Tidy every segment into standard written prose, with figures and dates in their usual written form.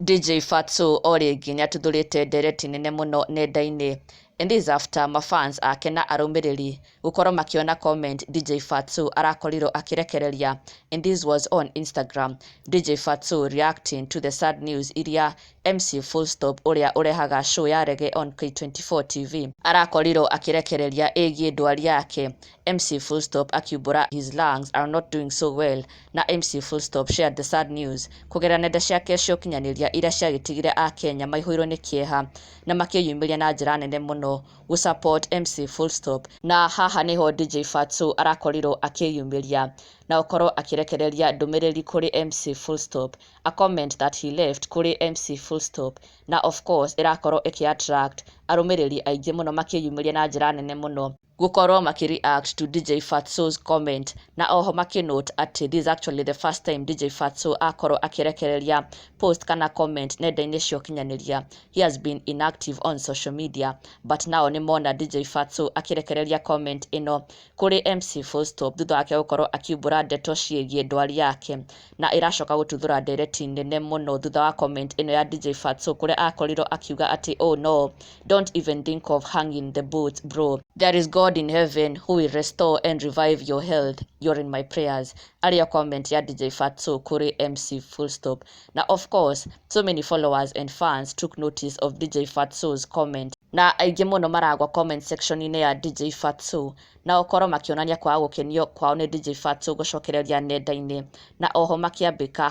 DJ Fatxo o rĩngĩ nĩatuthũrĩte ndereti nene mũno nenda-inĩ, and this is after mafans ake na arũmĩrĩri gũkorwo makĩona comment DJ Fatxo arakorirwo akĩrekereria, and this was on Instagram. DJ Fatxo reacting to the sad news iria MC Fullstop ũrĩa ũrehaga show ya reggae on K24 TV arakorirwo akĩrekereria ĩgiĩ ndwari yake. MC Fullstop akiumbũra his lungs are not doing so well, na MC Fullstop shared the sad news kũgerera nenda ciake cia ũkinyanĩria iria ciagĩtigire akenya maihũirwo nĩ kĩeha na makĩyumĩria na njĩra nene mũno gũ support MC Fullstop. Na haha nĩho DJ Fatxo arakorirwo akĩyumĩria na gũkorwo akĩrekereria ndũmĩrĩri kũrĩ MC Fullstop, a comment that he left kũrĩ MC Fullstop, na of course ĩrakorwo ĩkĩ attract arũmĩrĩri aingĩ mũno makĩyumĩria na njĩra nene mũno gũkorwo makĩ react to DJ Fatxo's comment, na oho makĩ note atĩ this is actually the first time DJ Fatxo akorwo akĩrekereria post kana comment nenda-inĩ cia ũkinyanĩria. He has been inactive on social media, but now nĩ mona DJ Fatxo akĩrekereria comment ĩno kũrĩ MC Fullstop thutha wake gũkorwo akiumbũra ndeto ciĩgiĩ ndwari yake, na ĩracoka gũtuthũra ndereti nene mũno thutha wa comment ĩno ya DJ Fatxo, kũrĩa akorirwo akiuga atĩ, "Oh no, don't even think of hanging the boots, bro. There is God in heaven who will restore and revive your health. You're in my prayers." Arĩa comment ya DJ Fatxo kũrĩ MC Fullstop, na of course so many followers and fans took notice of DJ Fatxo's comment, na aingĩ mũno maragwa comment section-inĩ ya DJ Fatxo na gũkorwo makĩonania kwaga gũkenio kwao nĩ DJ Fatxo gũcokereria nenda-inĩ, na oho makĩambĩka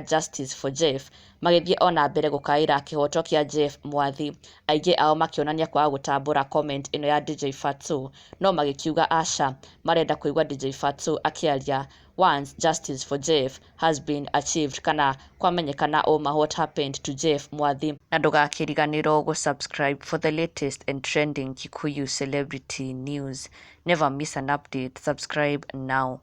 #JusticeForJeff, magĩthiĩ ona mbere gũkaĩra kĩhoto kĩa Jeff Mwathi. Aingĩ ao makĩonania kwaga gũtambũra comment ĩno ya DJ Fatxo, no magĩkiuga aca, marenda kũigua DJ Fatxo akĩaria once justice for Jeff has been achieved, kana kwamenyekana ũma what happened to Jeff Mwathi. Na ndũgakĩriganĩrwo gũ-subscribe for the latest and trending Kikuyu celebrity news. Never miss an update. Subscribe now.